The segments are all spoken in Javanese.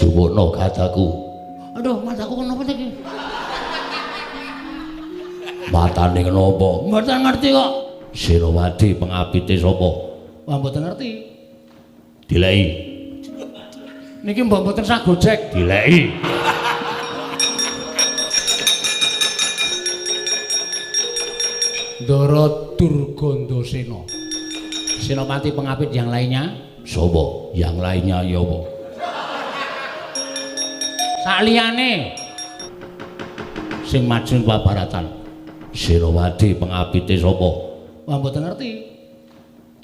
Juwono gadaku. Aduh, mataku kenapa iki? Matane kenapa? Mboten ngerti kok. Senopati pengapite sapa? Wah, mboten ngerti. Dileki. Niki mbok mboten sah gojek. Dileki. Ndara Durgandasena. Senopati pengapit yang lainnya sapa? Yang lainnya ya apa? Saliyane sing maju pabaratan. Senopati pengapite sapa? Wah, mboten ngerti.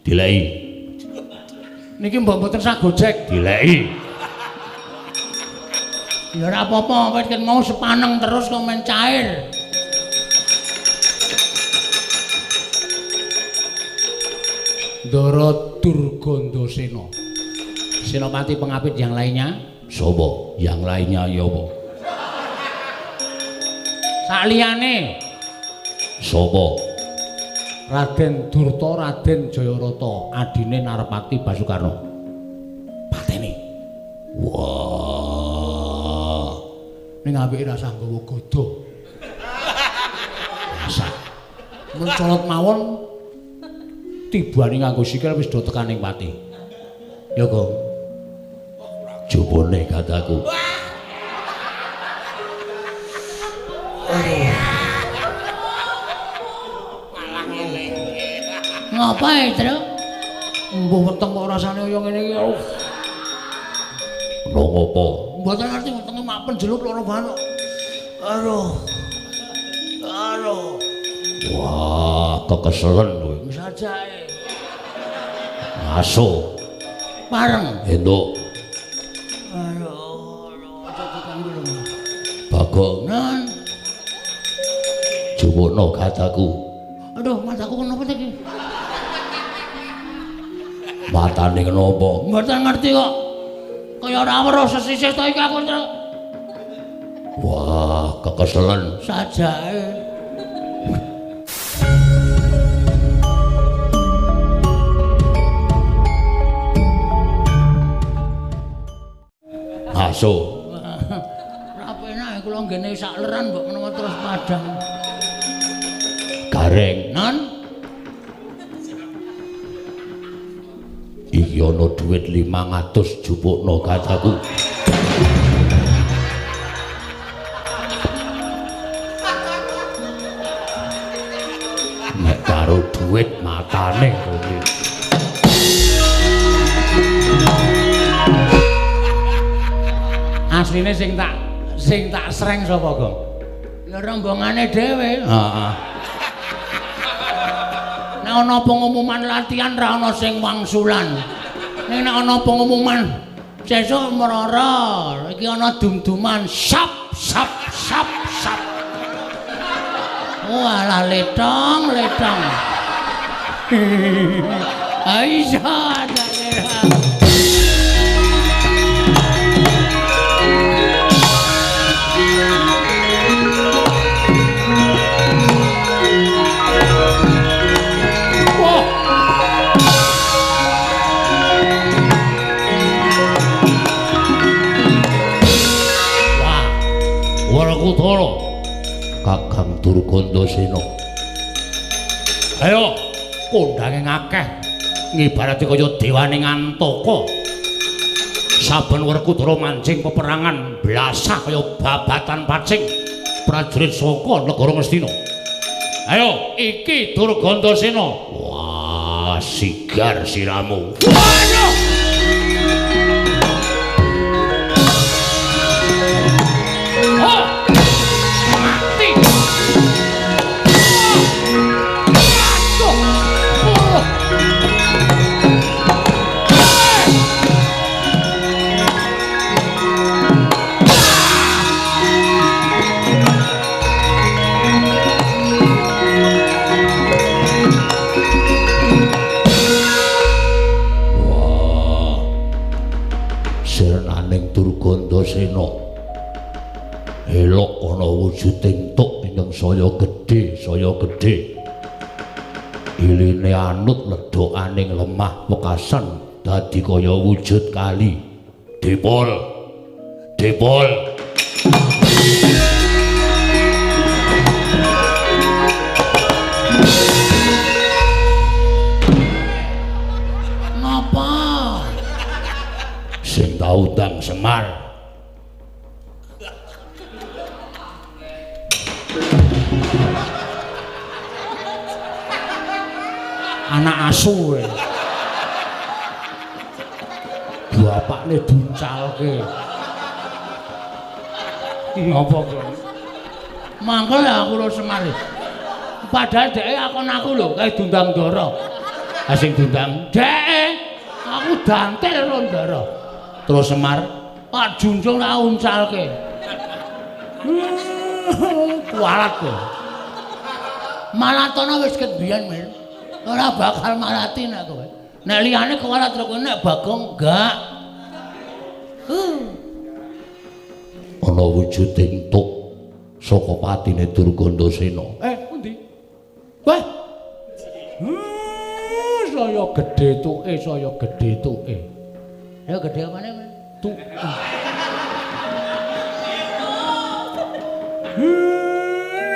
Dileki. Niki mbok mboten sah gojek. Dileki. Ya ora apa-apa, wis ket mau sepaneng terus kok men cair. Ndara Durgandasena. Senopati pengapit yang lainnya sapa? Yang lainnya ya apa? Saliyane sapa? Raden Durta, Raden Jayarata, adine Narpati Basukarna. Pateni. Wah. Ning apike rasah nggawa gada. Rasah. Mencolot mawon tibane nganggo sikil wis do tekaning pati. Ya, Gong. Jupone gadaku. Ngapa e, Tru? Mbuh weteng kok rasane kaya ngene iki. Lho ngopo? Mboten ngerti wetenge mak penjeluk loro banget. Aduh. Aduh. Wah, kekeselen kowe. Wis ajae. Ngaso. Pareng. Entuk. Aduh, aja diganggu lho. Bagong. Nan. Juwono gadaku. Aduh, mataku kenapa iki? Matane kenapa? Mboten ngerti kok. Kaya ora weruh sesisih to iki aku, Tru. Wah, kekeselen. Sajake. Ngaso. Ora penak kula nggene sak leran mbok menawa terus padhang. Gareng. Nan. Iki ana dhuwit 500 jupukno gadaku. Nek karo dhuwit matane kowe. Asline sing tak sreng sapa, Gong? Ya rombongane dhewe. Heeh. Nek ana pengumuman latihan ra ana sing wangsulan. Ning nek ana pengumuman sesuk mrara, iki ana dum-duman sap sap sap sap. Walah letong letong. Aisyah. Werkudara, Kakang Durgandasena. Ayo, kondange akeh ngibarate kaya dewane Ngantaka. Saben Werkudara mancing peperangan blasah kaya babatan pacing prajurit saka negara Ngastina. Ayo, iki Durgandasena. Wah, sigar siramu. Waduh! Oh! Mati! Aduh! Oh! Wah! Sirnaning Durgandasena. Elok ana wujuding tuk ingkang saya gedhe, saya gedhe. Iline anut ledhokaning lemah wekasan dadi kaya wujud kali. Dipol. Depol. Ngapa? Sing tau undang Semar. Anak asu kowe. Bapakne diuncalke. Ngopo kowe? Mangkel aku karo Semar. Padahal dheke akon aku lho, kae diundang Ndara. Ha sing diundang dheke, aku dantel karo Ndara. Terus Semar, Pak Junjung tak uncalke. Kualat kowe. Malatono wis ket biyen, Mir. Ora bakal malati nek kowe. Nek liyane kualat kowe, nek Bagong enggak. Ana wujuding tuk saka patine Durgandasena. Pundi? Wah. Saya gedhe tuke, saya gedhe tuke. Ya gedhe apane, Mas? Tuk.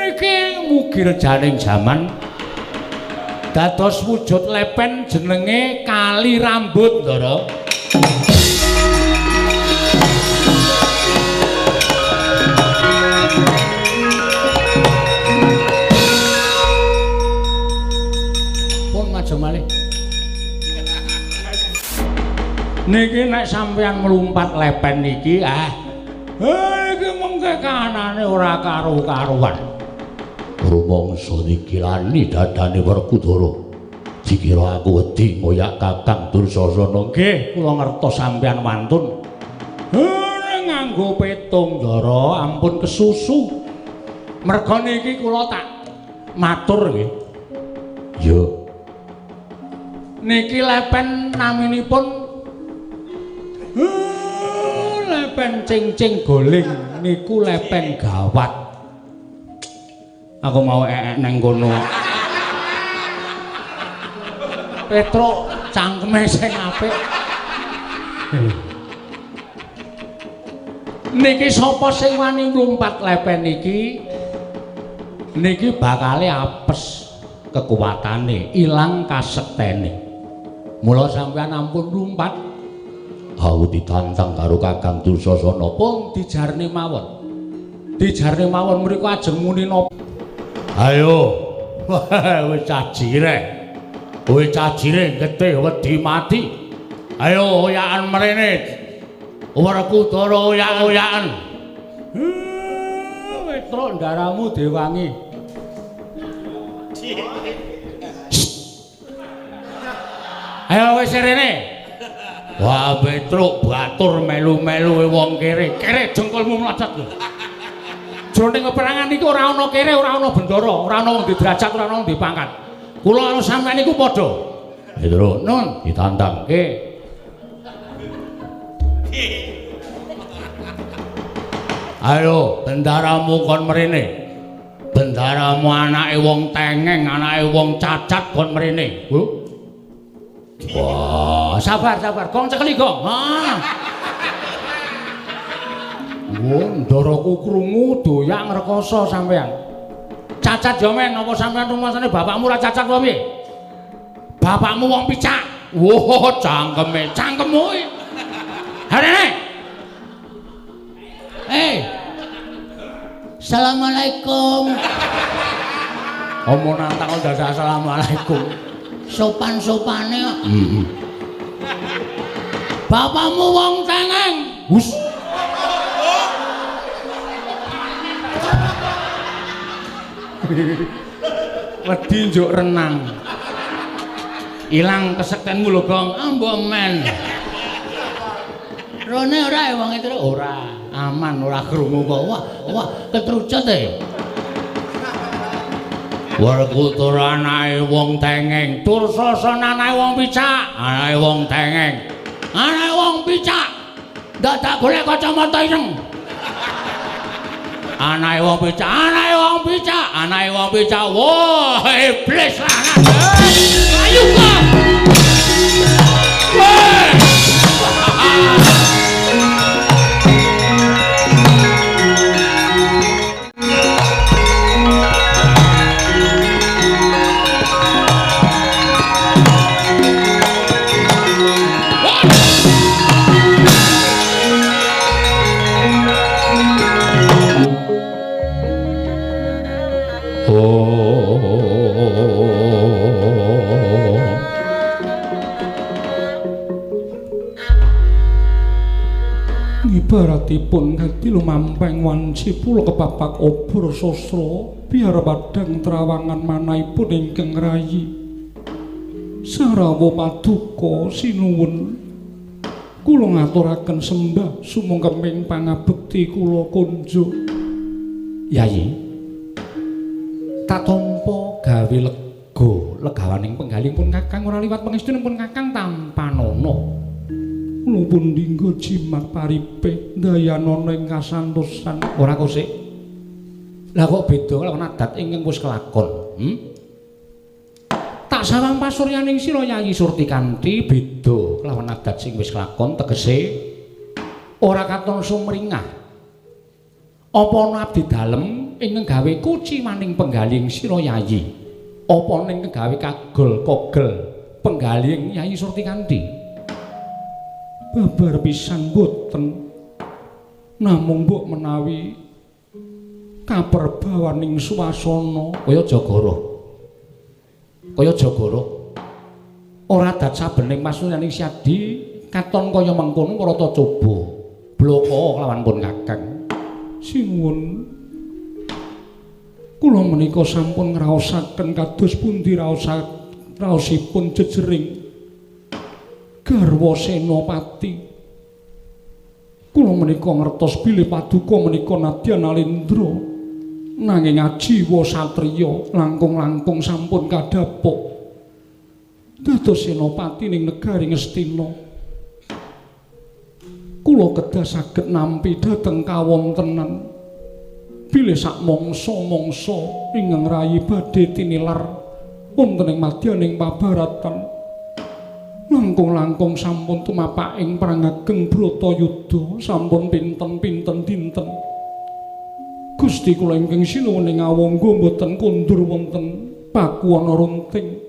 Niki mugi rejaning jaman dados wujud lepen jenenge Kali Rambut, Ndara. Pun maju malih. Niki nek sampeyan mlumpat lepen niki, iki mengke kanane ora karu-karuan. Rumangsa dikirani dadane Werkudara. Dikira aku wedi ngoyak Kakang Dursasana. Nggih, kula ngertos sampeyan wantun. Nganggo petung, Ndara, ampun kesusu. Merga niki kula tak matur nggih. Ya. Niki lepen naminipun lepen cingcing goling niku lepen gawat. Aku mau eek nang kono. Petruk cangkeme sing apik. Niki sapa sing wani mlumpat lepen niki? Niki bakale apes kekuatane, ilang kasektene. Mula sampeyan ampun mlumpat. Aku ditantang karo Kakang Dursasana. Pun dijarne mawon. Dijarne mawon mriku ajeng muni napa? Ayo. Wis cajire. Wis cajire getih wedi mati. Ayo oyakan mrene. Werkudara oyak-oyakan. Petruk ndaramu dewangi. Ayo wis rene. Wah, Petruk batur melu-melu wong kere. Kere jengkolmu mlocot lho. Jroning peperangan niku ora ana kere, ora ana bendara, ora ana wong diderajat, ora ana wong dipangkat. Kula karo sampeyan niku padha. Petruk, nun ditantang. Nggih. Ayo, bendaramu kon mrene. Bendaramu anake wong tengeng, anake wong cacat kon mrene. Bu. Wah, sabar, sabar. Gong cekeli, gong. Ha. Wo, ndaraku krungu doyak ngrekoso sampean. Cacat yo men, apa sampean rumasane bapakmu ora cacat apa piye? Bapakmu wong picak. Wah, cangkeme, cangkemmu iki. Harene. Eh. Assalamualaikum. Omo nantang dadak assalamualaikum. Sopan-sopane kok. Heeh. Bapakmu wong tengeng. Hus. Wedi njuk renang. Ilang kesektenmu lho, Gong. Ambo men. Rone ora ya wong itu? Ora, aman ora krungu kok. Wah, wah, ketrucut e. Werkudara anake wong tengeng, Dursasana anake wong picak, anake wong tengeng, anake wong picak. Dadak golek kacamata ireng. Anake wong picak, anake wong picak, anake wong picak. Wah, iblis lanang. Ayo kok. Wah. Baratipun kadi lumampeng wanci pulo kepapak obor sosro biar padang trawangan manahipun ingkang rayi. Sarawa paduka sinuwun kula ngaturaken sembah sumangkeming pangabekti kula kunjuk. Yayi, tak tampa gawe lega legawaning penggalih pun Kakang ora liwat pangestunipun Kakang tampanana. Kula pun dinggo jimat paripe dayanana ing kasantosan. Ora kosik. Lah kok beda lawan adat ingkang wis kelakon? Tak sawang pasuryaning sira Yayi Surtikanti beda kelawan adat sing wis kelakon, tegese ora katon sumringah. Apa ana abdi dalem ingkang gawe kuciwaning penggalih sira Yayi? Apa ana ingkang gawe kagol kogel penggalih Yayi Surtikanti? Babar pisan boten. Namung mbok menawi kaperbawaning swasana kaya jagara. Kaya jagara. Ora adat sabening pasuryaning Syadi katon kaya mengkono marata coba. Bloko kelawan pun Kakang. Sinuwun, kula menika sampun ngraosaken kados pundi raosipun jejering garwa senopati. Kula menika ngertos bilih paduka menika nadyan Alendra, nanging ajiwa satriya langkung-langkung sampun kadhapuk dados senopati ning negari Ngastina. Kula kedah saged nampi dhateng kawontenan bilih sak mangsa-mangsa ingkang rayi badhe tinilar wonten ing madyaning pabaratan. Langkung-langkung sampun tumapak ing perang ageng Bratayuda sampun pinten-pinten dinten. Gusti kula ingkang sinuwun ing awangga mboten kondur wonten Pakuwana Runting.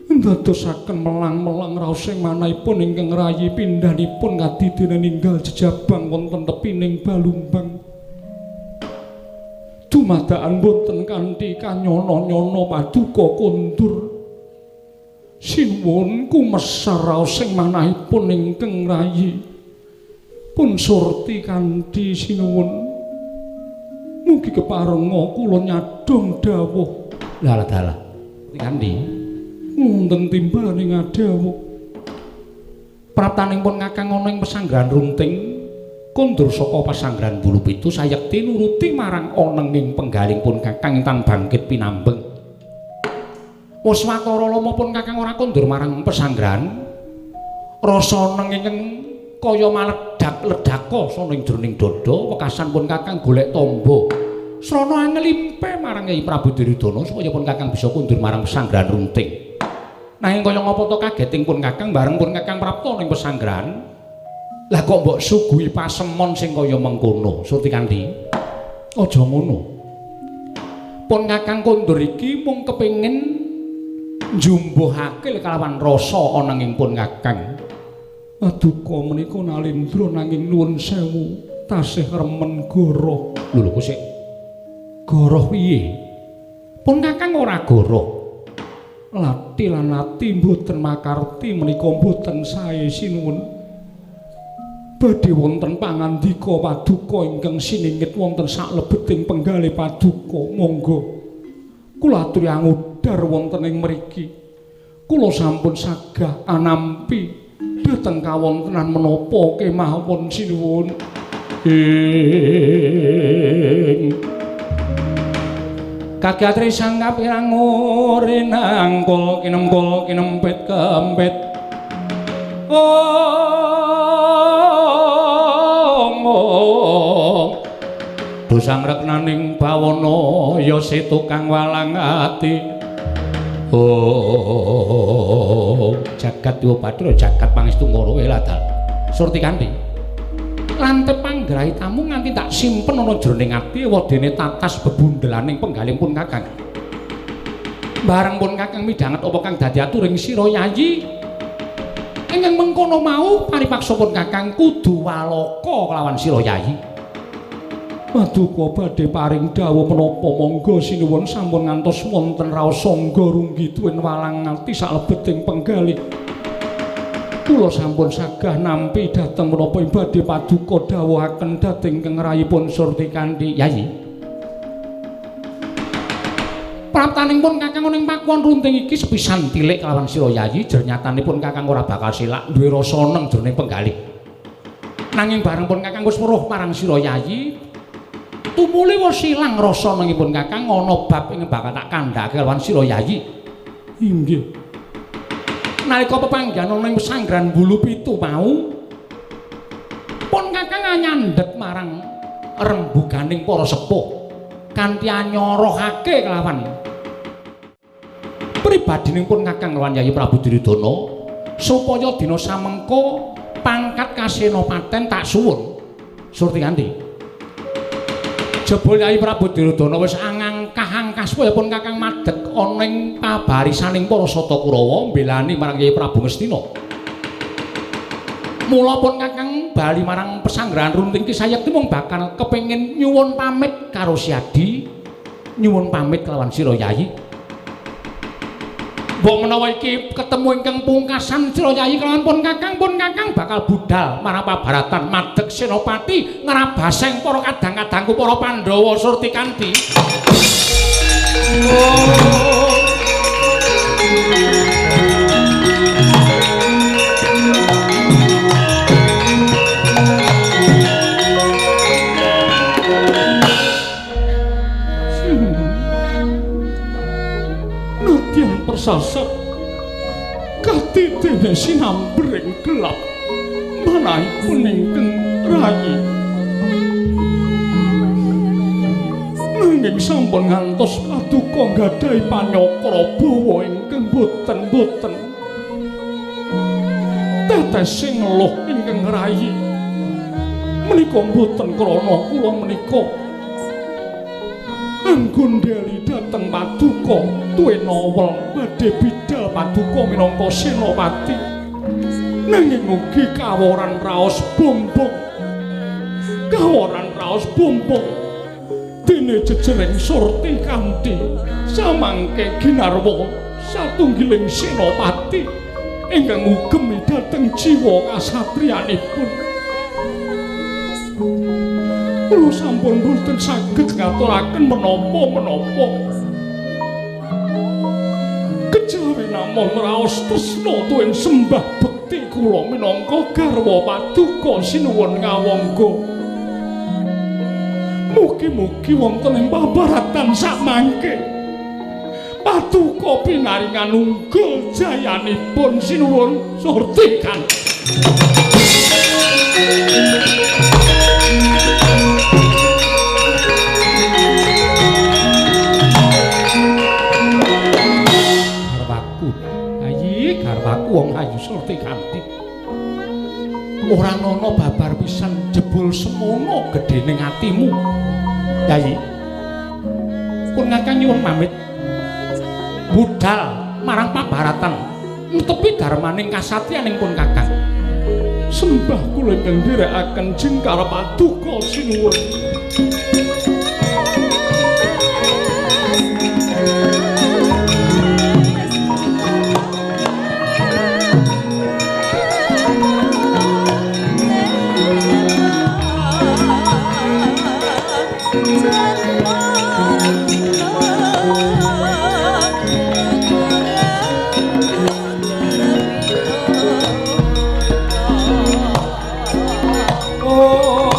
Ndadosaken melang-melang raos ing manahipun ingkang rayi pindhanipun kadidene ninggal jejabang wonten tepining Balumbang. Dumadakan boten kanthi kanyono-nyono paduka kondur. Sinuwun kumesar raos ing manahipun ingkang rayi. Pun surti kanthi sinuwun. Mugi keparenga kula nyadhong dawuh. Lah dalah. Kanthi wonten timbalaning adawuh. Praptaning pun Kakang ana ing pesanggrahan Runting kondur saka pesanggrahan Bulu Pitu sayekti nuruti marang onenging penggalih pun Kakang intan bangkit pinambeng. Wis watara lama pun Kakang ora kondur marang pesanggrahan. Rasa neng ingkang kaya maledak-ledaka ana ing jroning dada, wekasan pun Kakang golek tamba. Srana angelimpe marang Kyai Prabu Duryudana supaya pun Kakang bisa kondur marang pesanggrahan Runting. Nanging kaya ngapa to kageting pun Kakang bareng pun Kakang prapta ning pesanggrahan. Lah kok mbok suguhi pasemon sing kaya mengkono, Surtikanti? Aja ngono. Pun Kakang kondur iki mung kepengin njumbuhake kalawan rasa ana ing pun Kakang. Paduka menika Nalendra nanging nuwun sewu tasih remen goroh. Lho lho kok sik goroh piye? Pun Kakang ora goroh. Lati lan ati mboten makarti menika mboten sae sinuwun. Badhe wonten pangandika paduka ingkang siningit wonten saklebeting penggalih paduka. Monggo kula aturi angudar wonten ing mriki. Kula sampun sagah anampi dhateng kawontenan menapa kemawon sinuwun. Ing kagatri sang kapirang rinangkul kinemkul kinempit kempit. Ong ong dosang reknaning bawana ya si tukang walang ati. Oh jagat dewa bathara jagat pangestu ngoro ladal. Surtikanti lantip panggrahitamu nganti tak simpen ana jroning ati wadene tatas bebundelaning penggalih pun Kakang. Bareng pun Kakang midhanget apa kang dadi aturing sira Yayi. Ingkang mengkono mau paripaksa pun Kakang kudu walaka kelawan sira Yayi. Paduka badhe paring dawuh menapa monggo sinuwun sampun ngantos wonten raos sangga runggi tuwin walang ati saklebeting penggalih. Kula sampun sagah nampi dhateng menapa ing badhe paduka dawuhaken dhateng ingkang rayipun Surtikanthi. Yayi. Praptaning pun Kakang ning pakuwon runting iki sepisan tilik kelawan sira Yayi, jernyatanipun Kakang ora bakal selak duwe rasa neng jroning penggalih. Nanging bareng pun Kakang wis weruh marang sira Yayi, tumuli wis ilang rasa nengipun Kakang ana bab ing bakal tak kandhake kelawan sira Yayi. Inggih. Nalika pepanggihan ana ing pesanggrahan Bulu Pitu mau, pun Kakang nyandhet marang rembuganing para sepuh kanthi anyorohake kelawan pribadining pun Kakang lawan Yayi Prabu Duryudana supaya dina samengko pangkat kasenopaten tak suwun. Surtikanthi. Jebul Yayi Prabu Duryudana wis angangkah-angkah supaya pun Kakang madeg ana ing pabarisaning para Sata Kurawa mbelani marang Yayi Prabu Ngastina. Mula pun Kakang bali marang pesanggrahan runting ki sayekti mung bakal kepengin nyuwun pamit karo Siadi, nyuwun pamit kelawan sira Yayi. Mbok menawa iki ketemu ingkang pungkasan sira Yayi kelawan pun Kakang bakal budal marang pabaratan madeg senopati ngrabaseng para kadang-kadangku para Pandhawa Surtikanthi. Nadyan persasat katitene sinambring gelap manahipun ingkang rayi, nanging sampun ngantos paduka nggadahi panyakra bawa ingkang boten-boten tetesing ngeluh ingkang rayi menika boten krana kula menika anggondheli dhateng paduka tuwena badhe bidal paduka minangka senopati, nanging ugi kaworan raos bombong, kaworan raos bombong dene jejering Surtikanthi samangke ginarwa satunggiling senopati ingkang ngugemi dhateng jiwa kasatriyanipun. Kula sampun boten saged ngaturaken menapa-menapa kejawi namung raos tresna tuwin sembah bekti kula minangka garwa paduka sinuwun ngawangga. Mugi-mugi wonten ing pabaratan samangke paduka pinaringan unggul jayanipun sinuwun Surtikanthi. Garwaku, ayi garwaku wong ayu Surtikanthi. Ora ana babar pisan jebul semono gedhening atimu. Yayi. Pun Kakang nyuwun pamit. Budal marang pabaratan netepi darmaning kasatriyaning pun Kakang. Sembah kula ingkang nderekaken jengkar paduka sinuwun. Oh.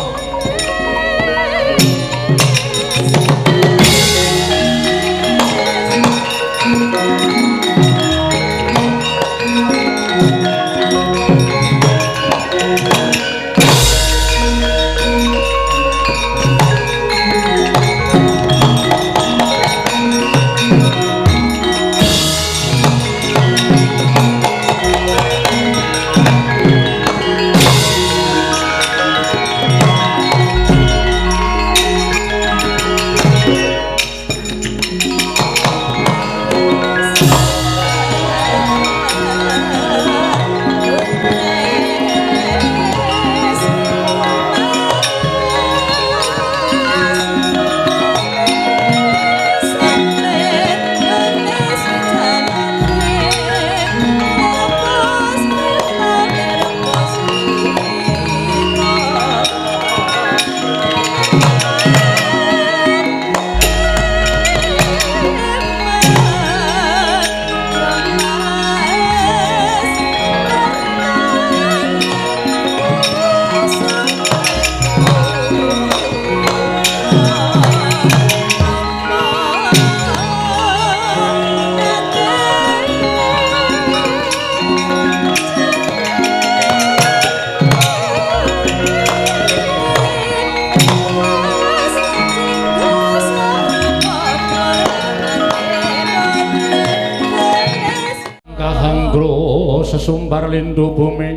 sumbar lindu bumi.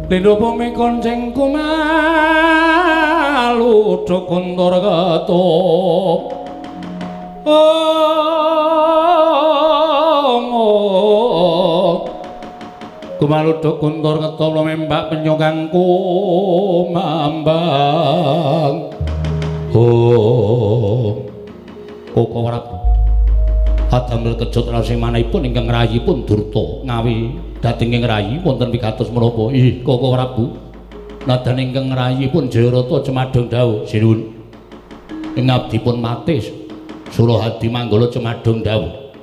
Lindu bumi konceng kumalu kuntur ketup. Kumaluduk kuntur ketup lumembak penyokang kumambang. Oh, Koko Prabu adamel kejut rasimanipun ingkang rayipun Durta ngawi dhateng ing rayi wonten wigatos menapa? Ih, Koko Prabu nadan ingkang rayipun Jayarata cemadhong dawuh sinuwun. Ing abdipun matis Surahadi Manggala cemadhong dawuh.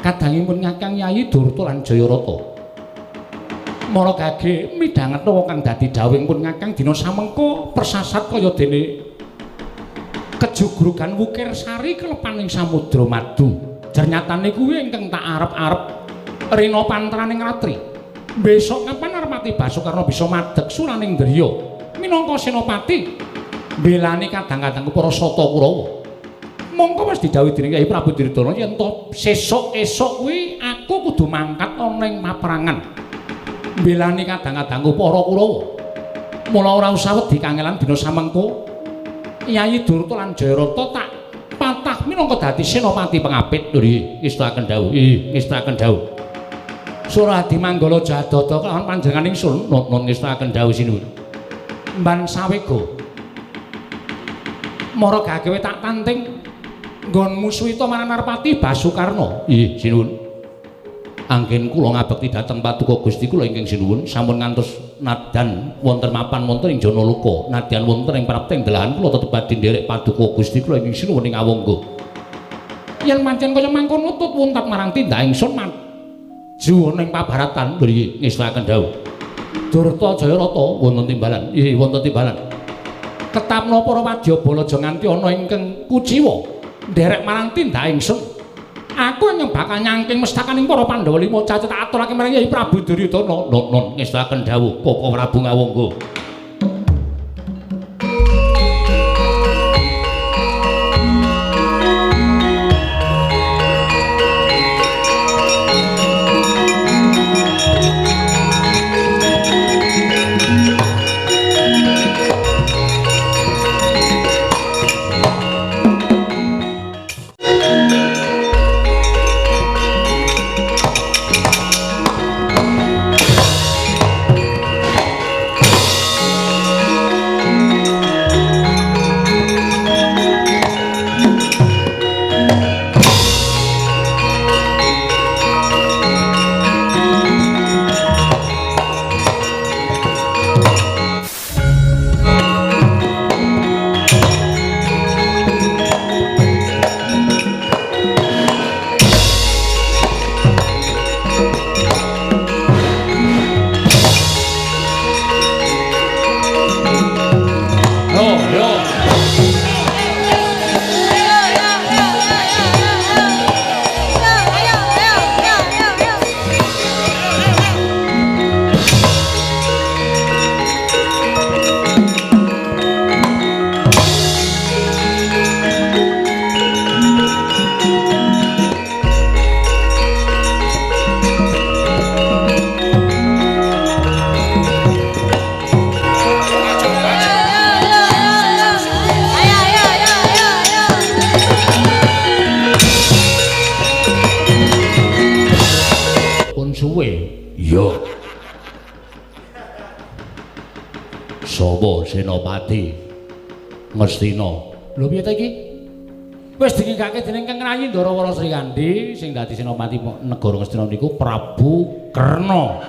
Kadangipun Kakang Yayi Durta lan Jayarata mara gage midhanget kang dadi dawuhing pun Kakang dina samengko persasat kaya dene kejugrugan wukir sari kelepaning samudra madu. Jernyatane kuwi ingkang tak arep-arep rina pantraning ratri. Besok kapan Armati Basukarna bisa madeg suraning driya minangka senopati mbelani kadang-kadang para sata Kurawa. Mongko wis didhawuhi dening Kyai Prabu Duryudana yen to sesuk esuk kuwi aku kudu mangkat ana ing paperangan mbelani kadang-kadangku para Kurawa. Mula ora usah wedi kangelan dina samengko Yayi Durta lan Jayarata tak patah minangka dadi senopati pengapit. Nggih, ngestakaken dawuh. Ih, ngestakaken dawuh. Suradi Manggala Jadada kelawan panjenengan ingsun nun ngestakaken dawuh sinuwun. Mban sawega. Mara gagewe tak tanting nggon musuhita marang Narpati Basukarna. Ih, sinuwun. Anggen kula ngabekti dhateng Paduka Gusti kula ingkang sinuwun sampun ngantos nadan wonten mapan wonten ing Janaloka, nadyan wonten ing prapting delahan kula tetep badhe nderek Paduka Gusti kula ingkang sinuwun ing Awangga. Yen pancen kaya mangkono tut wuntat marang tindak ingsun maju ana ing pabaratan. Nggih, ngestakaken dawuh. Durta Jayarata wonten timbalan. Ih, wonten timbalan. Ketapna para wadyabala aja nganti ana ingkang kuciwa nderek marang tindak ingsun. Aku ingkang bakal nyangking mestakaning para Pandhawa lima cacet aturake marang Kyai Prabu Duryudana. Nun ngestakaken dawuh Koko Prabu Ngawangga. Sapa Senopati Ngastina? Lho piye ta iki? Wis dingingake dening Kang Rayi Ndarawara Srikandhi sing dadi senopati negara Ngastina niku Prabu Karna.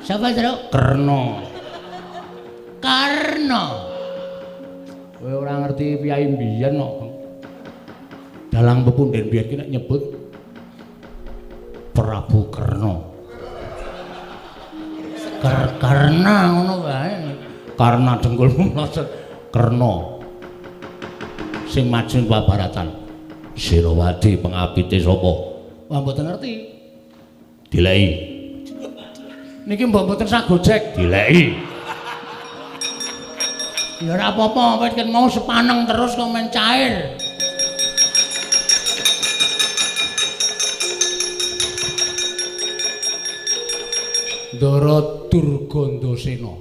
Sapa, Truk? Karna. Karna. Kowe ora ngerti piyai mbiyen kok. Dalang pepunden biyen ki nek nyebut Prabu Karna. Karna ngono wae. Karna dengkulmu mlocot. Karna sing maju ing pabaratan. Senopati pengapite sapa? Wah mboten ngerti. Dileki. Niki mbok mboten sah gojek. Dileki. Ya ora apa-apa, wis ken mau sepaneng terus kok men cair. Ndara Durgandasena.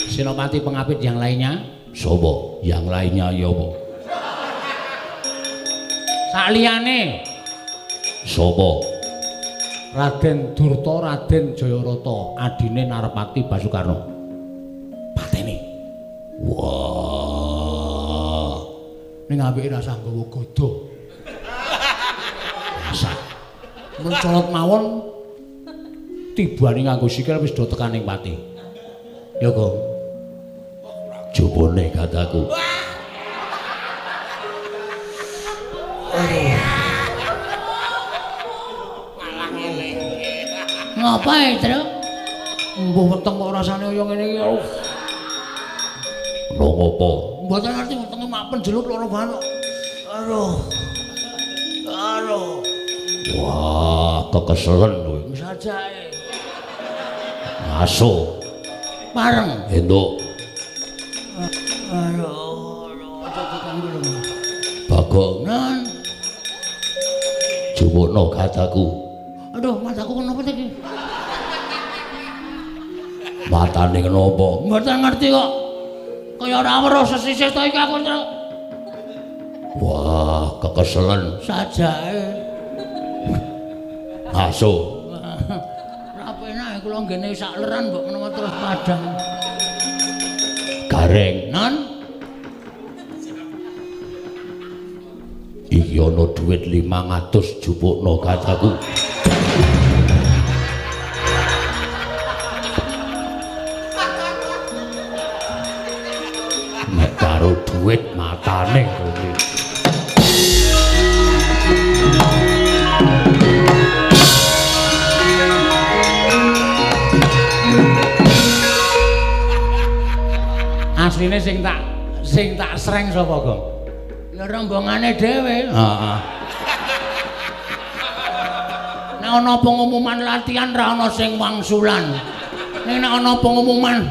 Senopati pengapit yang lainnya sapa? Yang lainnya ya apa? Saliyane sapa? Raden Durta, Raden Jayarata, adine Narpati Basukarna. Pateni. Wah. Ning apike rasah nggawa gada. Rasah. Mencolot mawon tibane nganggo sikil wis do tekan ing pati. Ya, Gong. Jupone kataku. Ngapa e, Truk? Mbuh weteng kok rasane kaya ngene iki. Lho ngopo? Mboten ngerti wetenge mak penjelut loro banget kok. Aduh. Aduh. Wah, kekeselen kowe. Sajake. Ngaso. Pareng. Entuk. Aduh, aduh, aja diganggu lho. Bagong. Nan. Juwono kataku. Aduh, mataku kenapa iki? Matane kenapa? Mboten ngerti kok. Kaya ora weruh sesisih to iki aku, Truk. Wah, kekeselen. Sajake. Ngaso. Ora penak kula nggene sak leran mbok menawa terus padhang. Gareng. Non. Iki ana dhuwit 500 jupukno kataku. Nek karo dhuwit matane kowe. Asline sing tak sreng sapa, Gong? Ya rombongane dhewe. Heeh. Nek ana pengumuman latihan ra ana sing wangsulan. Ning nek ana pengumuman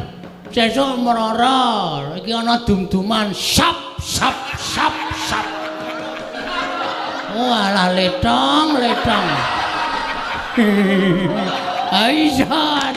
sesuk merara, iki ana dum-duman sap sap sap sap. Walah letong letong. Aisyah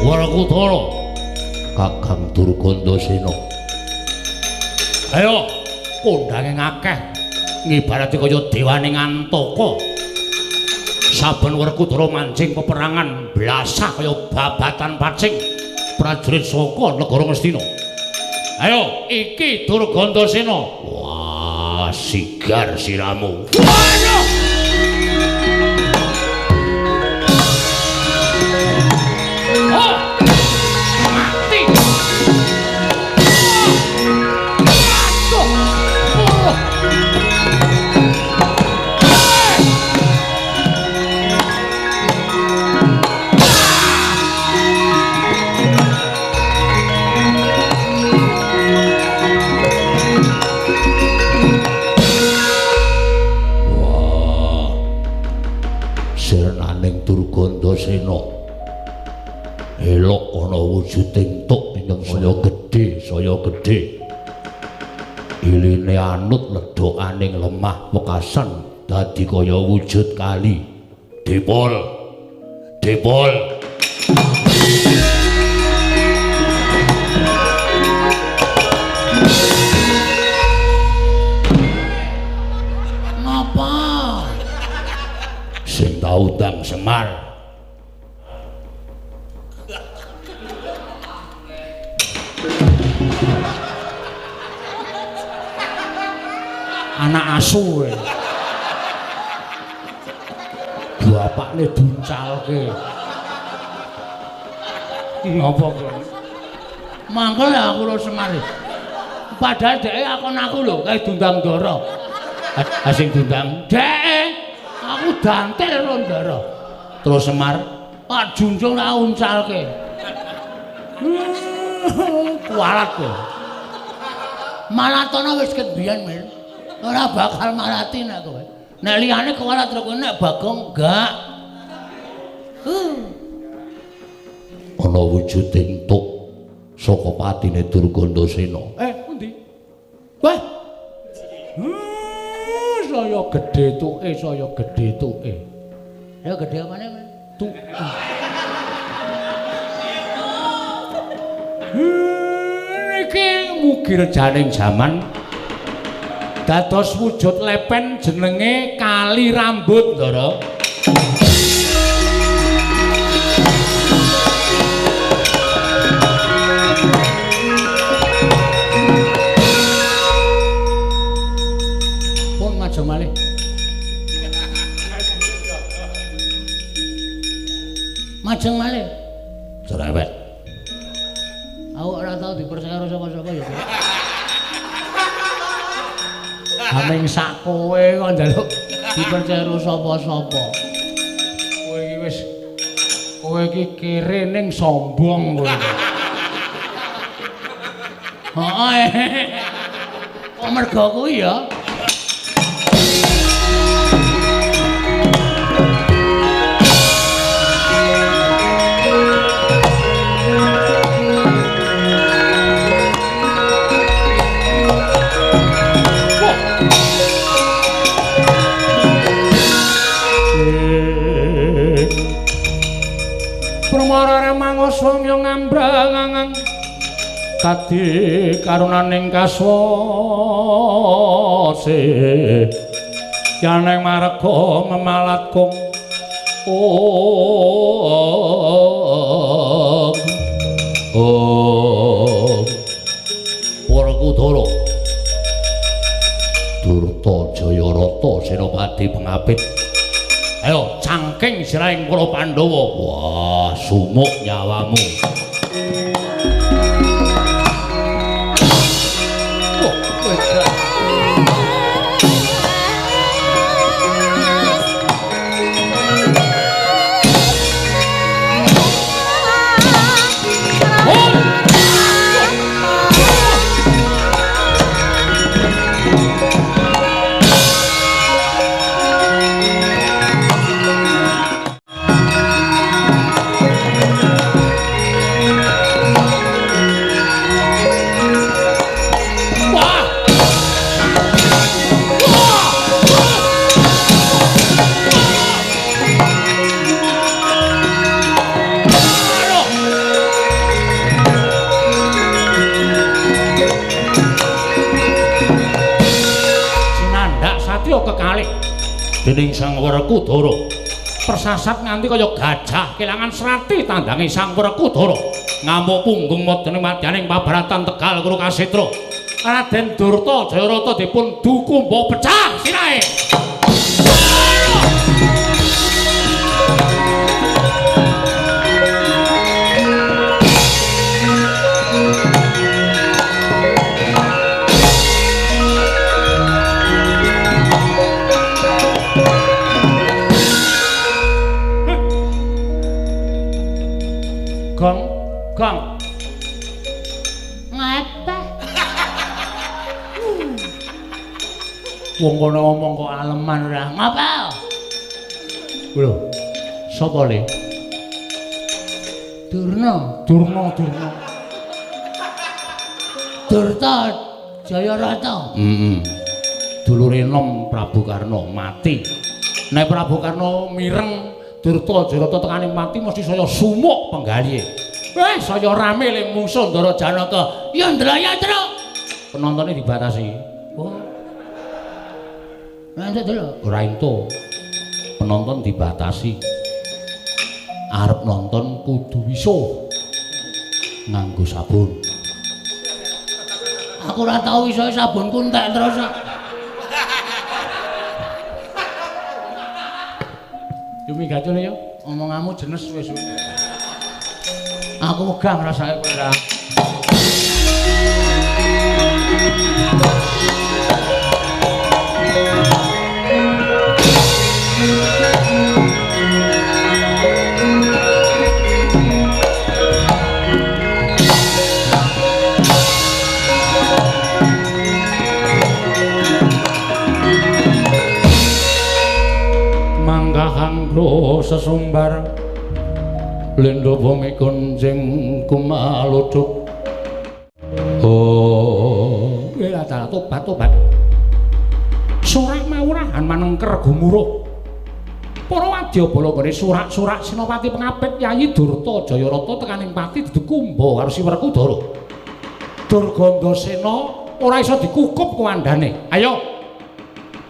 Werkudara, Kakang Durgandasena. Ayo, kondange akeh ngibarate kaya dewane Ngantaka. Saben Werkudara manjing peperangan blasah kaya babatan pacing prajurit saka negara Ngastina. Ayo, iki Durgandasena. Wah, sigar siramu. Waduh! Oh! Mati! Aduh! Oh! Wah. Sirnaning Durgandasena. Elok ana wujuding tuk ingkang saya gedhe, saya gedhe. Iline anut ledhokaning lemah wekasan dadi kaya wujud kali. Dipol. Dipol. Ngapa? Sing tau undang Semar. Anak asu kowe. Bapakne diuncalke. Ngopo kowe? Mangkel ya aku lho Semar. Padahal dheke akon aku lho kae diundang Ndara. Ha sing diundang dheke. Aku dantel lho Ndara. Terus Semar tak junjung tak uncalke. Kualat kowe. Malatono wis ket biyen, Mir. Ora bakal malati nek kowe. Nek liyane kuwalat kowe nek Bagong enggak. Ana wujuding tuk saka patine Durgandasena. Pundi? Wah. Saya gedhe tuke, saya gedhe tuke. Ya gedhe apane, Mas? Tuk. Niki mugi rejaning jaman dados wujud lepen jenenge Kali Rambut, Ndara. Pun maju malih. Majeng malih. Cerewet. Aku ora tau dipercaya karo sapa-sapa ya. Aming sak kowe kok njaluk dipercaya karo sapa-sapa. Kowe iki wis kowe iki kere ning sombong kowe. Heeh. Kok mergo kuwi ya? Mangoswamya ngambrangang kadi karunaning kaswase yaneng marga memalat kung om om Werkudara Durta Jayarata Senopati pengapit. Ayo cangking sirahing para Pandhawa. Wah, sumuk nyawamu. Wah, wedan. Dening Sang Werkudara persasat nganti kaya gajah kelangan srati tandange Sang Werkudara ngamuk punggung madyaning madyaning pabaratan Tegal Kuru Kasetra. Raden Durta Jayarata dipun dukumba pecah sirahe. Gong, gong. Ngapa? Wong kono ngomong kok aleman ora. Ngapa? Lho, sapa le? Durna, Durna, Durna. Durta Jayarata. Heeh. Dulure enom Prabu Karna mati. Nek Prabu Karna mireng Durta Jayarata tekane mati mesti saya sumuk penggalihe. Saya rame le mungsuh Ndara Janaka. Ya Ndrayatra. Penontone dibatasi. Oh. Ora entuk delok. Ora entuk. Penonton dibatasi. Arep nonton kudu wisuh. Nganggo sabun. Aku ora tau wisuhe sabunku entek terus. Yo minggat yo. Omonganmu jenes wis. Aku wegah ngrasake kowe ora. sesumbar lindha bumi kunjing kumaluduk. Oh, ya dalah tobat tobat. Surak mawurahan manengker gumuruh. Para wadyabala gone surak-surak Senopati pengapit Yayi Durta Jayarata tekaning pati didukumba karo Si Werkudara. Durgandasena ora iso dikukup kuwandane. Ayo.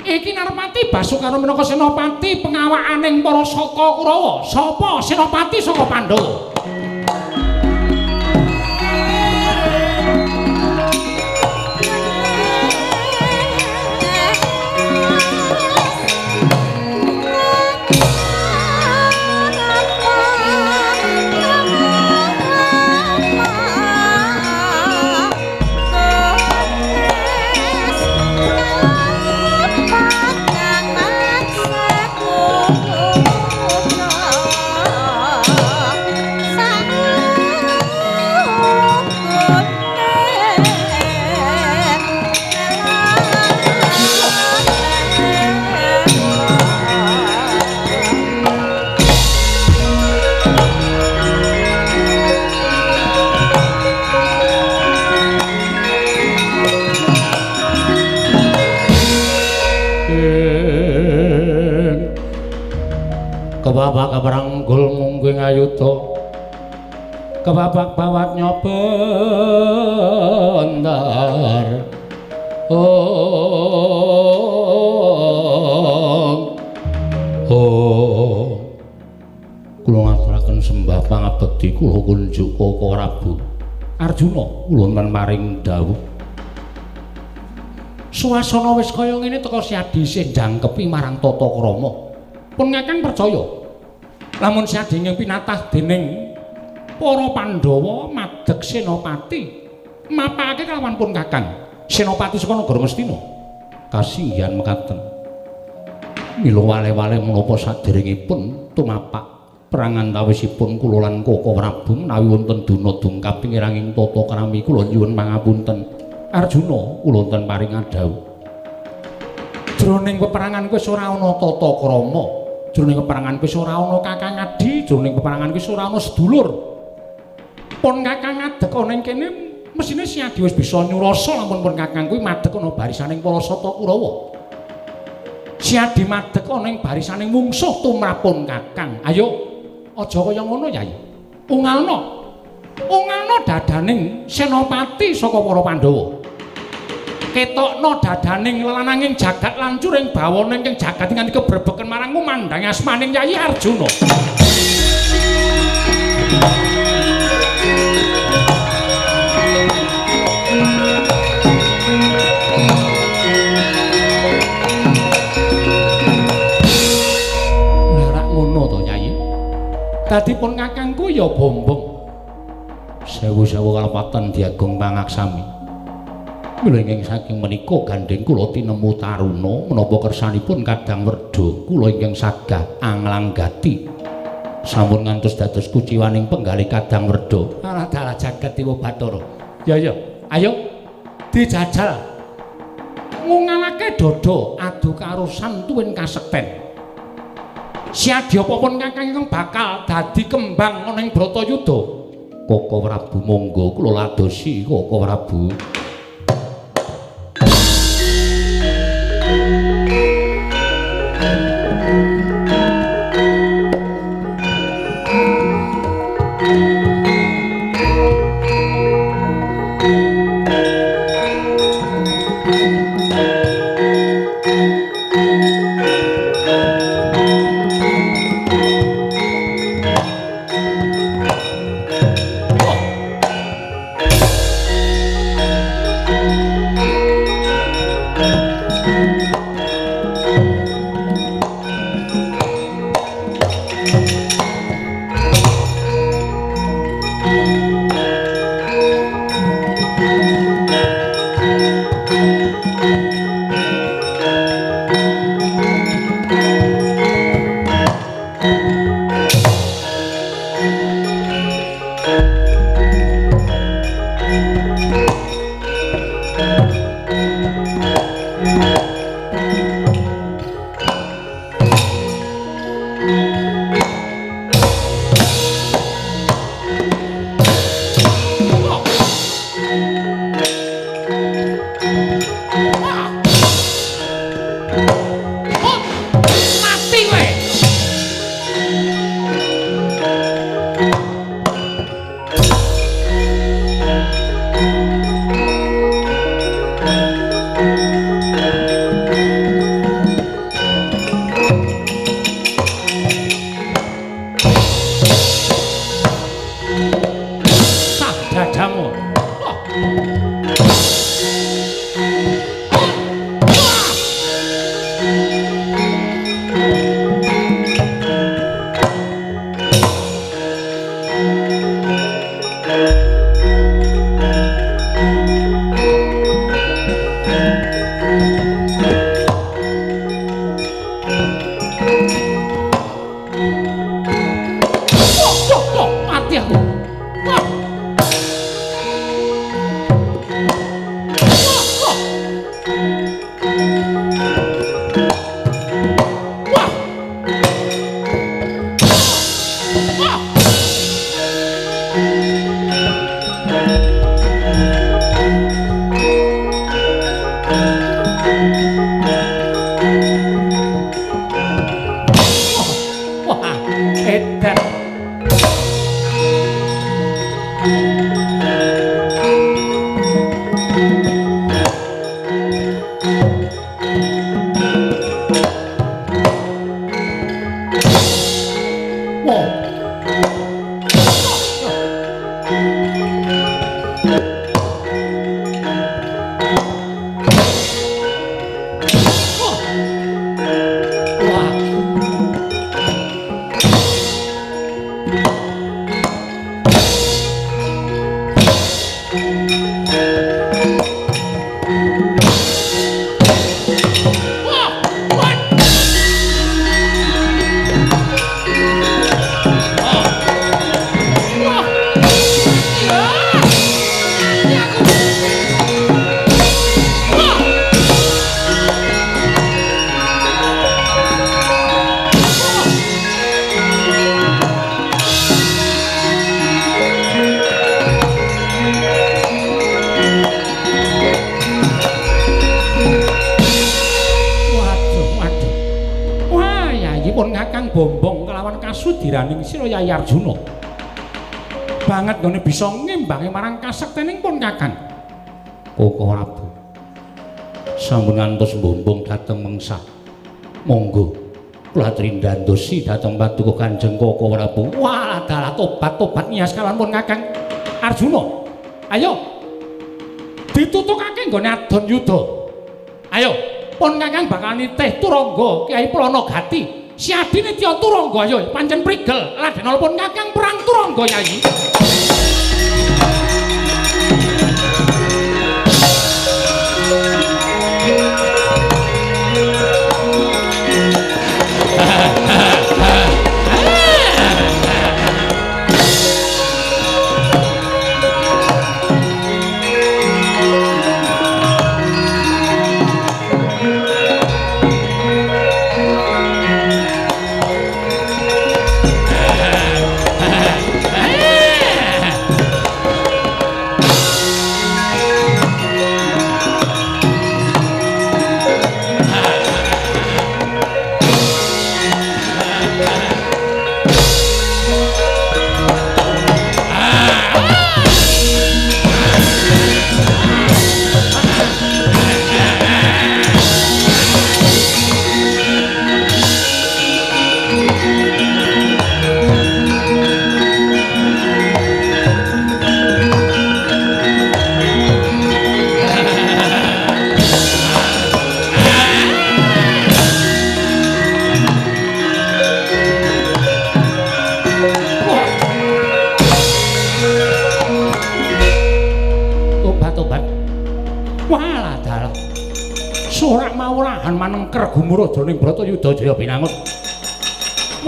Iki Narpati Basukara minangka senopati pengawakaning para Saka Kurawa. Sapa senopati saka Pandhawa? Kebabak keperanggul mungguing ayuda, kebabak bawat nyobentar. Oh, oh, kula ngaturaken sembah pangabekti kula kunjuk Koko Prabu Arjuna kula wonten maring dawuh. Suasana wis kaya ngene teka Siadi isih njangkepi marang tata krama. Pun Kakang percaya lamun Siadi ingkang pinatah dening para Pandhawa madeg senopati mapakake kelawan pun Kakang senopati saka negara Ngastina. Kasinggihan mekaten. Mila wale-wale menapa saderengipun tumapak perang antawisipun kula lan Koko Prabu menawi wonten duna dungkap pingiranging tata krami kula nyuwun pangapunten. Arjuna kula wonten paring adhawuh. Jroning peperangan kuwi ora ana tata krama, jroning peperangan kuwi ora ana kakang adi, jroning peperangan kuwi ora ana sedulur. Pun Kakang ngadeg ana ing kene, mesine Siadi wis bisa nyurasa lamun pun Kakang kuwi madeg ana barisaning para Sata Kurawa. Siadi madeg ana ing barisaning mungsuh tumrap pun Kakang. Ayo, aja kaya ngono, Yai. Ungalno. Ungalno dadaning senopati saka para Pandhawa. Ketokno dadaning lelananging jagat lancuring bawana ingkang jagat nganti kebrebeken marang ngumandhang asmaning Yayi Arjuna. Lah rak ngono to, Yayi. Dadi pun kakangku ya bombong. Sewu-sewu kalepatan diagung pangaksami. Mila ingkang saking menika gandheng kula tinemu taruna menapa kersanipun kadang werda kula ingkang sagah anglanggati sampun ngantos dados kuciwaning penggalih kadang werda. Alah dalah jagat dewa Bathara. Ya ya, ayo dijajal. Ngungalake dada adu karusan tuwin kasekten. Siadi apa pun kakang ingkang bakal dadi kembang ana ing Bratayuda. Koko Prabu monggo kula ladosi Koko Prabu. Pun Kakang bombong kelawan kasudiraning sira Yayi Arjuna. Banget nggone bisa ngimbangi marang kasektening pun Kakang. Koko Prabu sampun ngantos bombong dhateng mengsah. Monggo kula aturi ndandosi dhateng paduka Kanjeng Koko Prabu. Wah, dalah tobat-tobat nias kalawan pun Kakang Arjuna. Ayo ditutukake nggone adon yuda. Ayo pun Kakang bakal nitih Turangga Kyai Prana Gati. Siadi nitya Turangga ayo pancen prigel ladena pun Kakang perang Turangga Yayi. Manengker gumuruh jroning Bratayuda Jaya Binangun.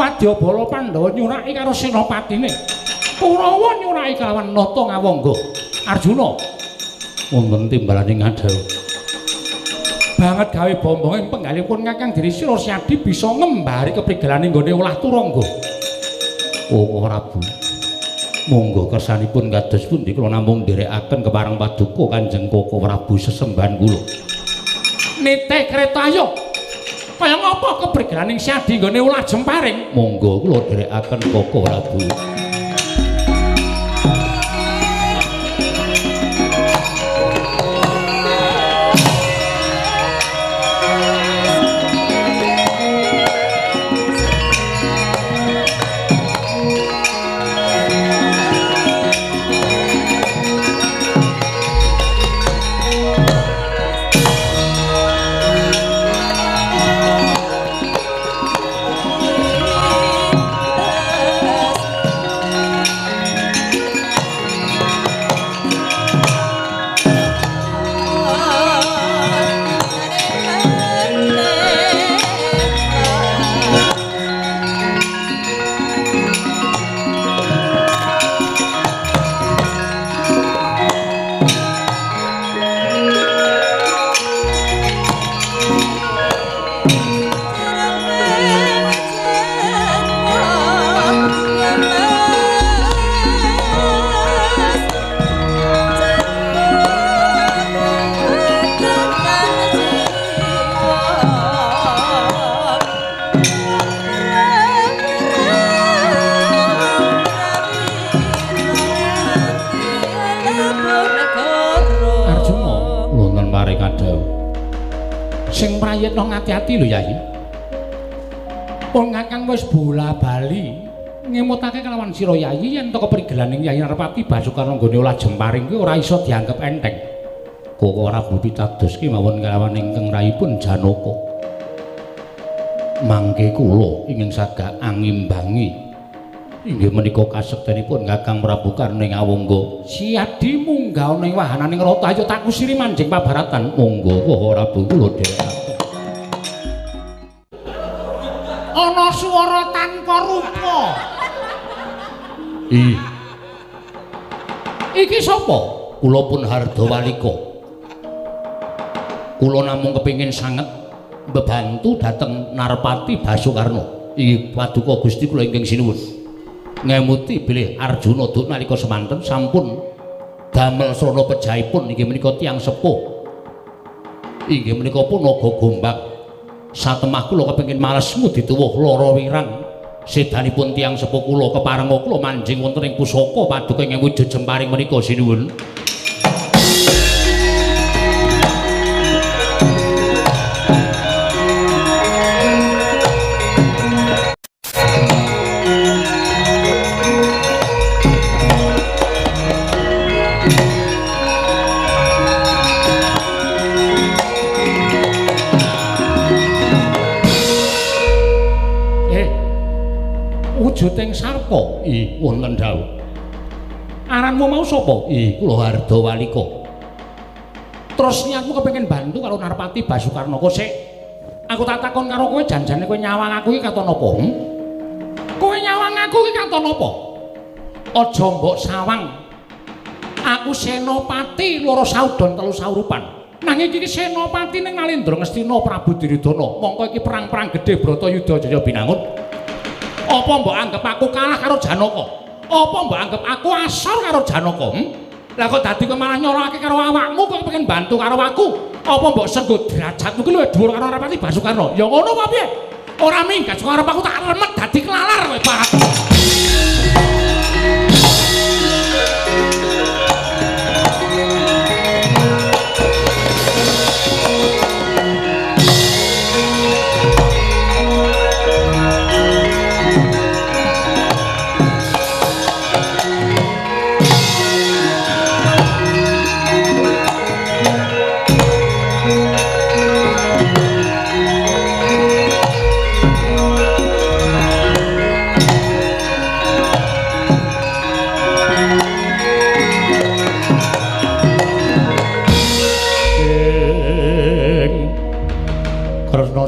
Wadyabala Pandhawa nyuraki karo senopatine. Kurawa nyuraki kalawan Nata Ngawangga. Arjuna wonten timbalane ngadhawuh. Banget gawe bombonge penggalipun Kakang diri sira Siadi bisa ngembari keprigelane nggone olah Turangga. Oh Prabu. Monggo kersanipun kados pundi kula namung nderekaken kepareng paduka Kanjeng Koko Prabu sesembahan kula. Nitih kereta ayo. Kaya ngapa keprigelaning Siadi nggone ulah jemparing? Monggo kula dherekaken Koko Prabu. Sing prayitna ngati-ati lho Yayi. Wong Kakang wis bola-bali ngemutake kelawan sira Yayi yen to keprigelaning Yayi Narpati Basukarna nggone olah jemparing kuwi ora iso dianggep enteng. Koko Prabu pitados kemawon kelawan ingkang rayipun Janaka. Mangke kula ingin saged angimbangi inggih menika kasektenipun Kakang Prabu Karna ing Awangga. Siadi munggah ana ing wahananing rata ayo tak kusiri manjing pabaratan. Monggo Koko Prabu kula dherekaken. Ana swara tanpa rupa. Ih. Iki sapa? Kula pun Hardawalika. Kula namung kepingin sanget mbebantu dhateng Narpati Basukarna. Inggih paduka Gusti kula ingkang sinuwun. Ngemuti bilih Arjuna duk nalika semanten sampun damel srana pejahipun inggih menika tiyang sepuh. Inggih menika pun Naga Gombak. Satemah kula kepengin males ngudituwuh lara wirang. Sedanipun tiyang sepuh kula keparenga kula manjing wonten ing pusaka paduka ingkang wujud jemparing menika sinuwun. Wujuding sarpa? Ih, wonten dawuh. Aranmu mau sapa? Ih, kula Hardawalika. Terus niatmu kepengin bantu karo Narpati Basukarnaka sik. Aku tak takon karo kowe janjane kowe nyawang aku iki katon apa? Kowe nyawang aku iki katon apa? Aja mbok sawang. Aku senopati loro saudon telu saurupan. Nanging iki senopati ning Nalendra Ngastina Prabu Duryudana. Mongko iki perang-perang gedhe Bratayuda Jaya Binangun. Apa mbok anggap aku kalah karo Janaka? Apa mbok anggap aku asor karo Janaka? Lah kok dadi kowe malah nyorokake karo awakmu, kowe pengen bantu karo aku? Apa mbok senggo derajatmu ki luwih dhuwur karo Narpati Basukarna? Ya ngono apa piye? Ora minggat saka arep aku tak remet dadi klalar kowe, Pak.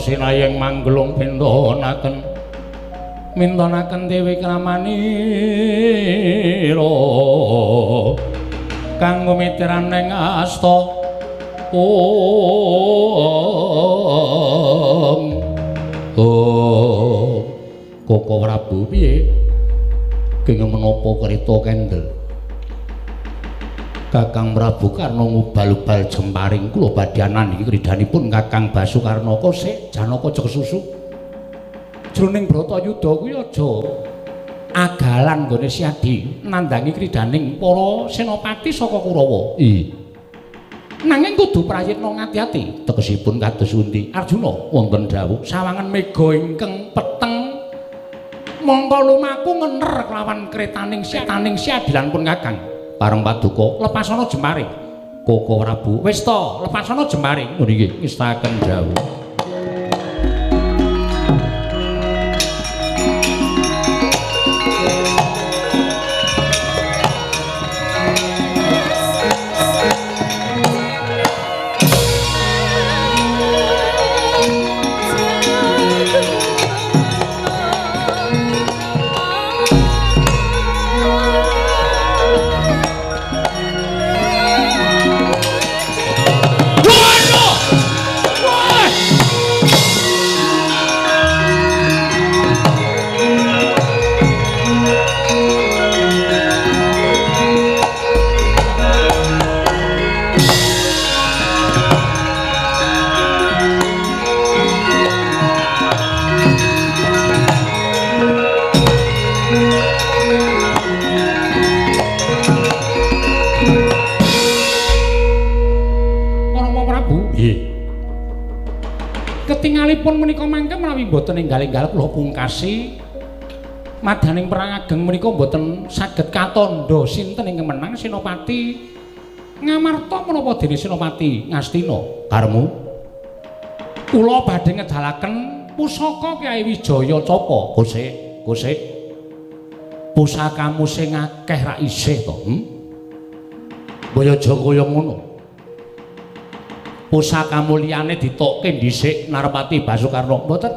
Sinayeng manggelung pintonaken mintonaken Dewi Kramanira kanggo mitiran ing asta. Om Om Koko Prabu piye kenging menapa kereta kendel Kakang Prabu Karna ngubal-ubal jemparing kula badhe anandhi kridanipun Kakang Basukarnaka sik Janaka aja kesusu. Jroning Bratayuda kuwi aja agalan nggone Siadi nandhangi kridaning para senopati saka Kurawa. Ih. Nanging kudu prayitna ngati-ati tegesipun kados pundi? Arjuna wonten dawuh sawangan mega ingkang peteng mongko lumaku ngener kelawan kretaning setaning Siadilan pun Kakang. Pareng paduka lepasana jemare. Koko Prabu wis to lepasana jemare. Ngono nggih ngestaken dawuh. Ketingalipun menika mangke menawi mboten enggal-enggal kula pungkasi madaning perang ageng menika mboten saged katandha sinten ingkang menang Senopati Ngamarta menapa dene Senopati Ngastina karemu kula badhe ngedalaken pusaka Kyai Wijaya Capa. Kosek kosek pusakamu sing akeh ra isih to? Mbaya aja kaya ngono. Pusakamu liyane ditokke dhisik Narpati Basukarna. Mboten.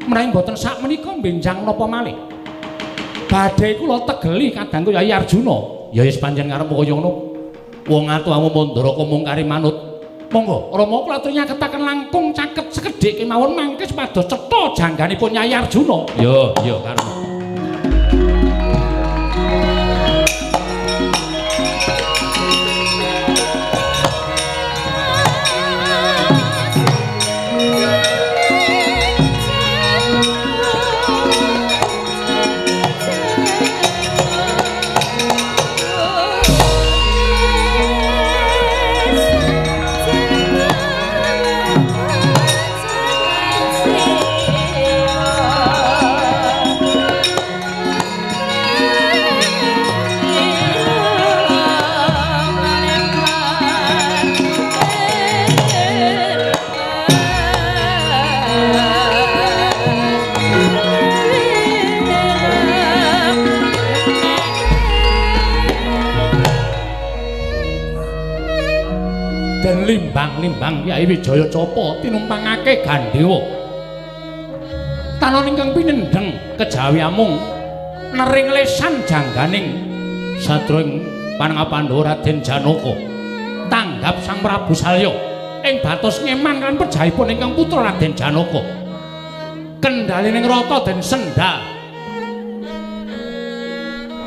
Menawi mboten sak menika benjang napa malih. Badhe kula tegeli kadangku Yai Arjuna. Ya wis pancen karepmu kaya ngono. Wong atuwamu Mandaraka mung kari manut. Monggo Rama kula aturi nyaketaken langkung caket sekedhik kemawon mangke supados cetha jangganipun Yai Arjuna. Ya, ya karepmu. Limbang-limbang Kyai Wijaya Capa tinumpangake Gandewa. Tanon ingkang pinendheng kejawi amung nering lesan jangganing sadroing Panengah Pandhawa Raden Janaka. Tanggap Sang Prabu Salya ing batos ngeman lan pejahipun ingkang putra Raden Janaka. Kendhalining rata den sendal.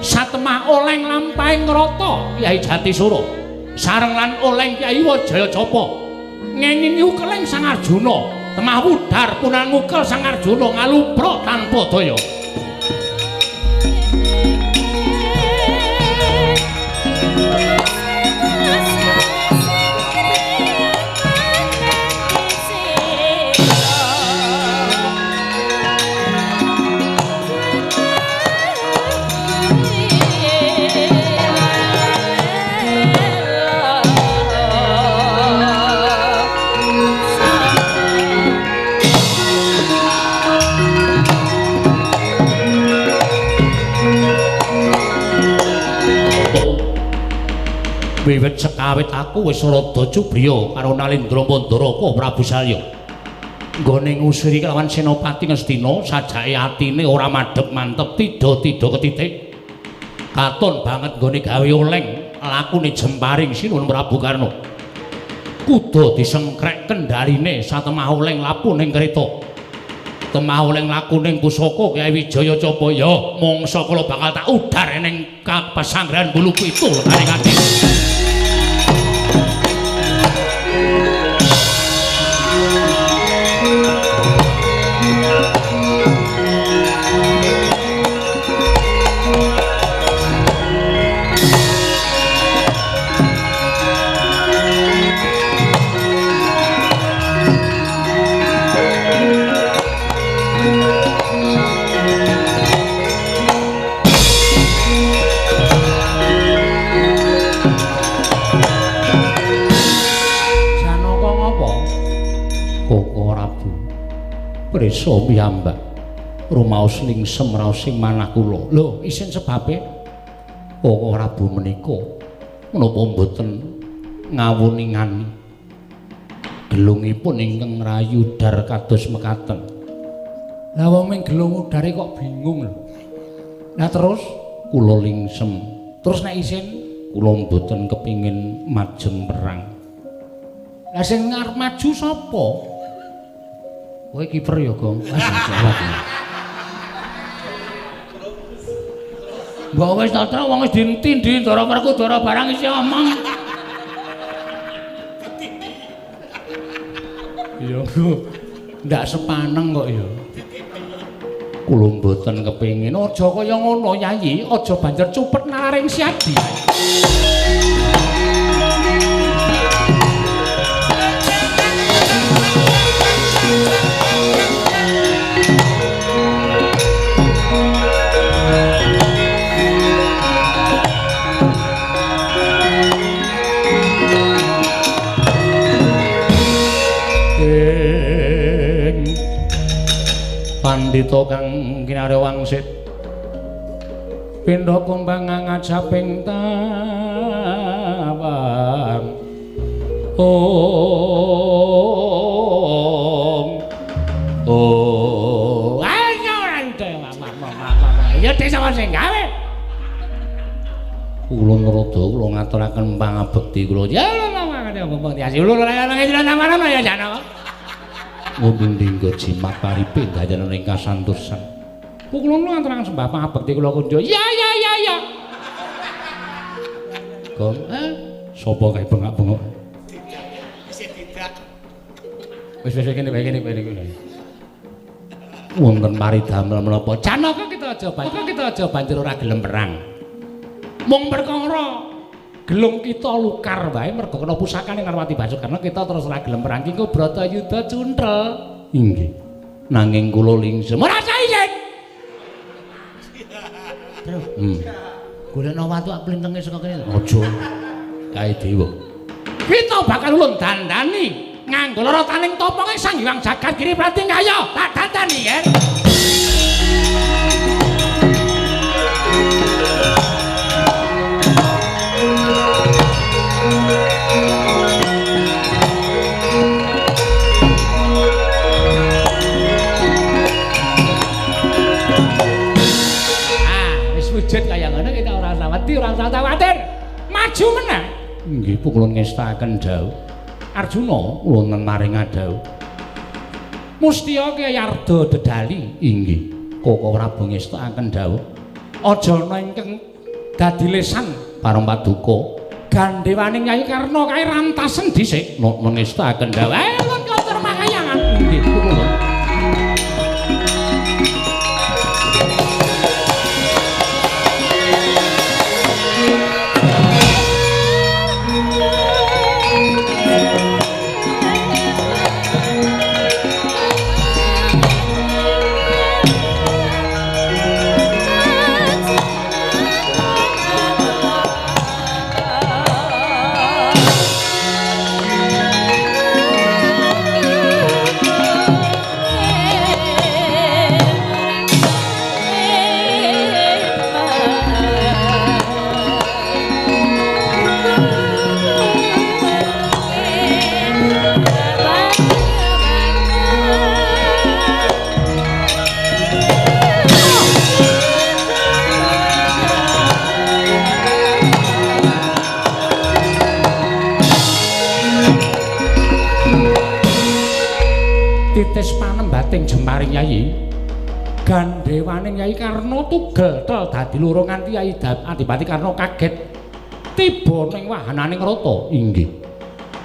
Satemah oleng lampahing rata Kyai Jatisura sareng lan oleng Kyai Wijaya Capa ngengingi ukeling Sang Arjuna. Temah wudar punang ngukel Sang Arjuna ngalupra tanpa daya. Wiwit sekawit aku wis rada cubriya karo Nalendra Mandaraka Prabu Salya. Nggone ngusiri kelawan Senopati Ngastina sajake atine ora madhep mantep tida-tida ketitik. Katon banget nggone gawe oleng lakune jemparing Sinuwun Prabu Karna. Kuda disengkrek kendhaline satemah oleng lapuning kereta. Temah oleng lakuning pusaka Kyai Wijaya Capa ya mangsa kala bakal tak udar ning kapasanggrahan bulu pitu lekane kaki. Prisa piyambak rumaos lingsem raos sing manah kula. Lho, isin sebabe Koko Prabu menika menapa mboten ngawuningani gelungipun ingkang rayudar kados mekaten. Lah wong ming gelung udare kok bingung lho. Lah terus kula lingsem. Terus nek isin kula mboten kepingin majeng perang. Lah sing arep maju sapa? Kowe kiper ya, Gong. Mbok wis tatra wong wis dintindi Ndara Werkudara barang isih omong. Ya, ndak sepaneng kok ya. Kula mboten kepengin aja kaya ngono, Yayi, aja banjur cupet nalaring Siadi. Pandhita kang kinarya wangsit pindha kumbang ngajaping tawang. Om oh ayo ora ya desa sing gawe kula nrada kula ngaturaken pangabekti kula ya ya jana. Ngundingga jimat paripe dayana ing kasantosan. Kula ngaturaken sembah pangabekti kula kunjo. Ya ya ya ya. Gong, sapa kae bengak-bengok? Isih tidak. Wis wis kene kene kene. Wonten paridamel menapa? Janaka kita aja banjur kita aja banjur ora gelem perang. Mung perkara gelung kita lukar wae mergo kena pusakane Narwati Basukarna kita terus ora gelem perang ki engko Bratayuda cunthel. Inggih. Nanging kula lingsem ora isin. Terus. Golekno watu plintenge saka kene. Aja. Kae dewa. Kita bakal ulun dandani nganggo lorotaning toponge Sang Hyang Jagat Giri Pratingkaya. Tak dandani, yen. maju meneh. Nggih, kula ngestakaken dawuh. Arjuna, wonten maring dawuh. Mustiya Kyai Arda Dedali. Inggih, Koko Prabu ngestakaken dawuh. Aja ana ingkang dadi lesan parang paduka. Gandhewaning Kyai Karna kae rantasen dhisik. Nuwun ngestakaken dawuh. Nuwun katur makayangan. Inggih, kula. Titis panembating jemparing Yai. Gandhewaning Yai Karna tugel tel dadi loro nganti Yai Adipati Karna kaget. Tiba ning wahananing rata. Inggih.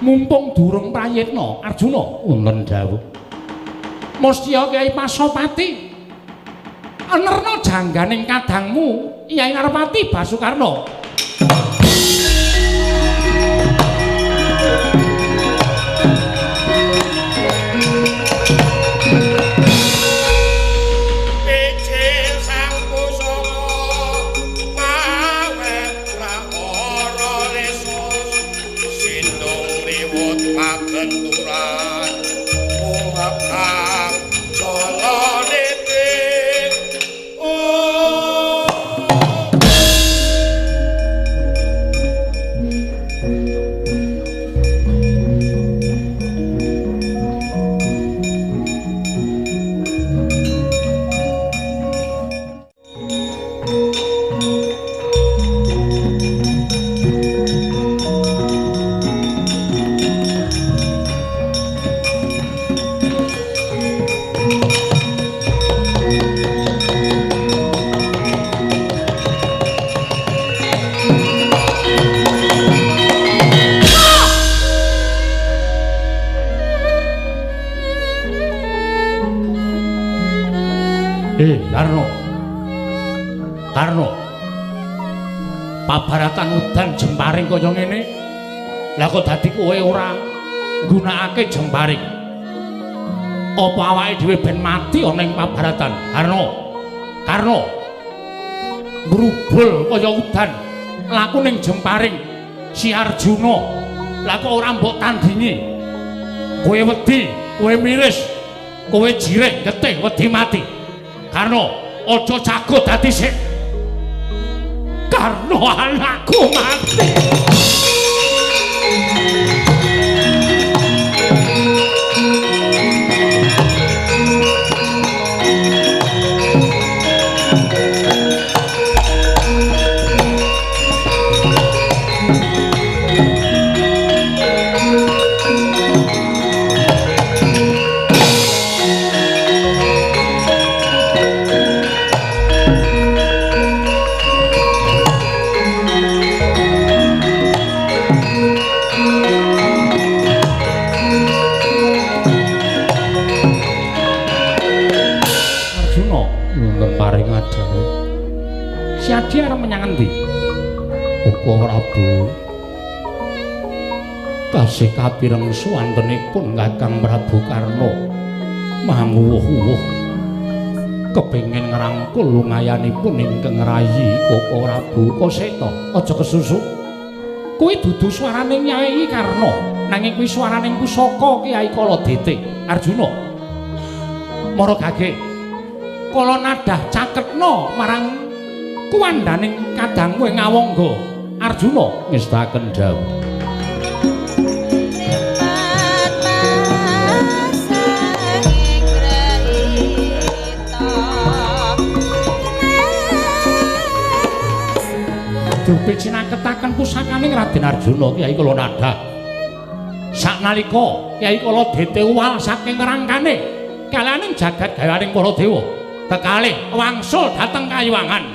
Mumpung durung prayitna Arjuna wonten dawuh. Mustiya Kyai Pasopati enerna jangganing kadangmu Yai Narpati Basukarna. Karno. Karno. Pabaratan udan jemparing kaya ngene. Lah kok dadi kowe ora nggunakake jemparing? Apa awake dhewe ben mati ana ing pabaratan? Karno. Karno. Ngrubul kaya udan laku ning jemparing si Arjuna. Lah kok ora mbok tandingi? Kowe wedi, kowe miris, kowe jirih getih wedi mati. Karno, aja jago dadi sik. Karno anakku mati. Siadi arep menyang endi? Uga Prabu. Kasih kapireng suwantenipun Kakang Prabu Karna manguwuh-uwuh kepengin ngrangkul lungayanipun ingkang rayi Koko Prabu Koseta. Aja kesusu. Kuwi dudu swarane Nyai Karna, nanging kuwi swaraning pusaka Kyai Kaladete Arjuna. Mara gage kala nadah caketna marang kuwandaning kadangmu ing Awangga. Arjuna ngestaken dawuh. Kadupi cinaketaken pusakaning Raden Arjuna Kyai Kalanada. Saknalika Kyai Kaladete uwal saking rangkane kalaning jagat gawaning para dewa, kekalih wangsul dhateng kayuwangan.